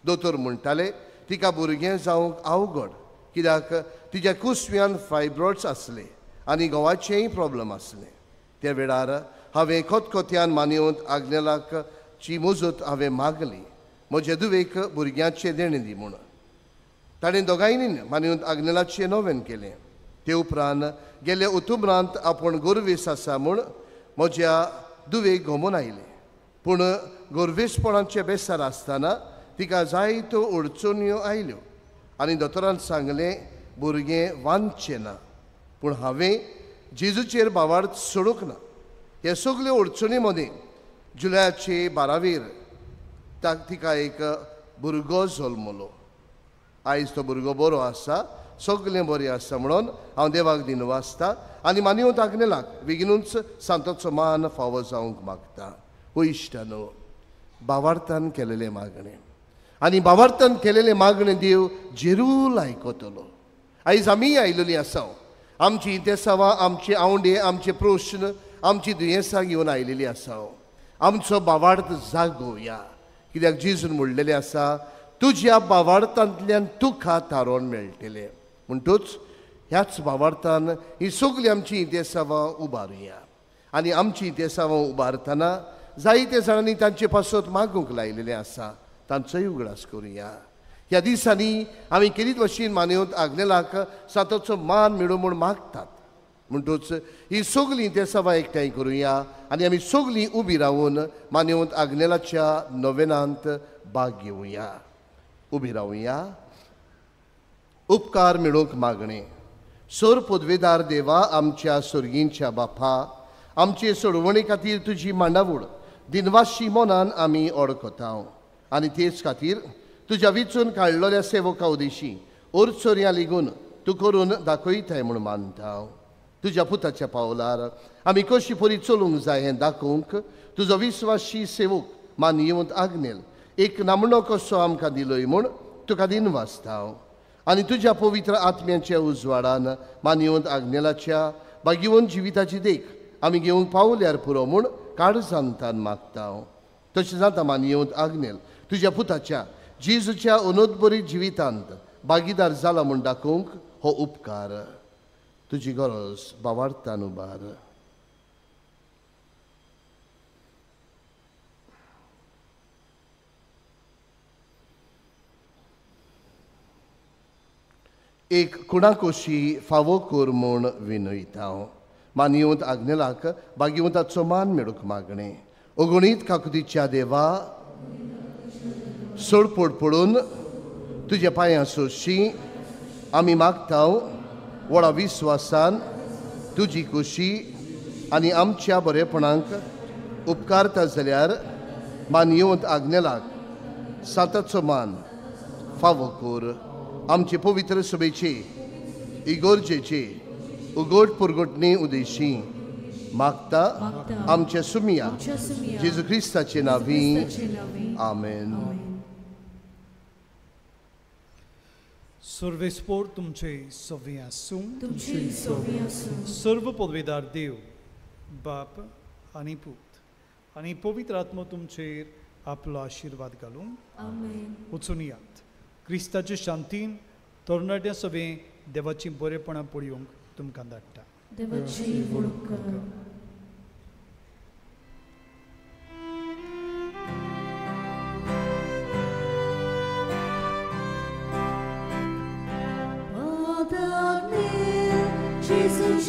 Speaker 10: दोतोर म्हणटाले तिका भुरगें जावंक अवघड, कित्याक तिच्या कुसव्यान फायब्रॉड्स आसले आनी घोवाचेंय प्रॉब्लम आसलें. त्या वेळार हांवें खतखत्यान मानयत आग्नेलाक ची मजत हांवें मागली, म्हजे दुवेक भुरग्यांचें देणें दी म्हूण. ताणें दोगांयनी मानयत आग्नेलाचें नोवेन केलें. ते उपरांत गेल्या उतुमरांत आपूण गोरवेस आसा म्हूण म्हज्या दुवेक घोमून आयलें. पूण गोरवेसपणाचे बेसार आसतना तिका जायत्यो अडचण्यो आयल्यो आनी दोतोरान सांगलें भुरगें वांचचें ना. पूण हांवें जेजूचेर भावार्थ सोडूंक ना. ह्या सगल्यो अडचणी मदीं जुलयाचे 12वेर तिका एक भुरगो जल्मलो. आयज तो भुरगो बरो आसा, सगळें बरें आसा म्हणून हांव देवाक दिनवासता आनी मानवत आग्नेलाक बेगिनूच सांताचो मान फावो जावंक मागता. हो इश्टानो, भावार्थान केलेलें मागणें आनी भावार्थान केलेलें मागणें देव जेरूल आयकतलो. आयज आमीय आयलेलीं आसा, आमची इंतेसांवां, आमचे आवंडे, आमचे प्रश्न, आमची दुयेंसां घेवन आयलेलीं आसा. आमचो भावार्थ जागोवया, कित्याक जेजून म्हणलेलें आसा, तुज्या भावार्थांतल्यान तुका थारोवन मेळटलें. म्हणटूच ह्याच भावार्थान ही सगळीं आमची इंतेसांवां उबारुया आनी आमची इंतेसांवां उबारतना जायते जाणांनी तांचे पासत मागूंक लायलेलें आसा, तांचोय उगडास करुया. ह्या दिसांनी आमी केरीत भाशेन मानवत आग्नेलाक सांताचो मान मेळूं म्हूण मागतात. म्हणटूच ही सगळीं इंतेसांवां एकठांय करुया आनी आमी सगळीं उबी रावून मानवत आग्नेलाच्या नोवेनांत भाग घेवया. उबी रावया. उपकार मेळोवंक मागणें. सोर पदवेदार देवा, आमच्या सोर्गींच्या बापा, आमचे सोडवणे खातीर तुजी मांडावळ दिनवाशी मनान आमी ओळखता. आनी तेच खातीर तुज्या विचून काडलेल्या सेवका उदेशी ओरचोरयां लिगून तूं करून दाखयताय म्हूण मानता. तुज्या पुताच्या पावलार आमी कशी परी चलूंक जाय हें दाखोवंक तुजो विस्वासी सेवक मान येवंत आग्नेल एक नामणो कसो आमकां दिलोय म्हूण तुका दिन वाचता. आनी तुज्या पवित्र आत्म्याच्या उजवाडान मान येवंत आग्नेलाच्या भाग्यवंत जिविताची देख आमी घेवंक पावल्यार पुरो म्हूण काळजांतान मागता. तशें जाता मान येवंत आग्नेल तुज्या पुताच्या जेजूच्या अनोदबरी जिवितांत भागीदार जाला म्हूण दाखोवंक हो उपकार तुजी गरज बावार्थान उबार. एक कुणाकोशी फावो कर म्हूण विनयता. मानयेवंत आग्नेलाक भाग्यवंताचो मान मेळूंक मागणें. अगणीत काकुतीच्या देवा सोडपोड पडून तुज्या पांयां सोशी आमी मागता व्हडा विस्वासान तुजी खुशी आनी आमच्या बरेपणाक उपकारता जाल्यार मानयेवंत आग्नेलाक साताचो मान फावो कर. आमचे पवित्र सभेचे इगोर्जेचे उगोट पुरगोटणी उदेशी मागता आमच्या सुमिया जेजू क्रिस्ताचे नांवी. आमेन.
Speaker 2: सर्वेस्पोर तुमचे सवे आसूं. सर्व पदवेदार देव बाप आनी पूत आनी पवित्र आत्मो तुमचेर आपलो आशिर्वाद घालूं. वचून यात क्रिस्ताचे शांतीन तरणाट्या सवे देवाची बरेपणां पळोवंक तुमकां धाडटा.
Speaker 1: देवाची उपकार. Jésus,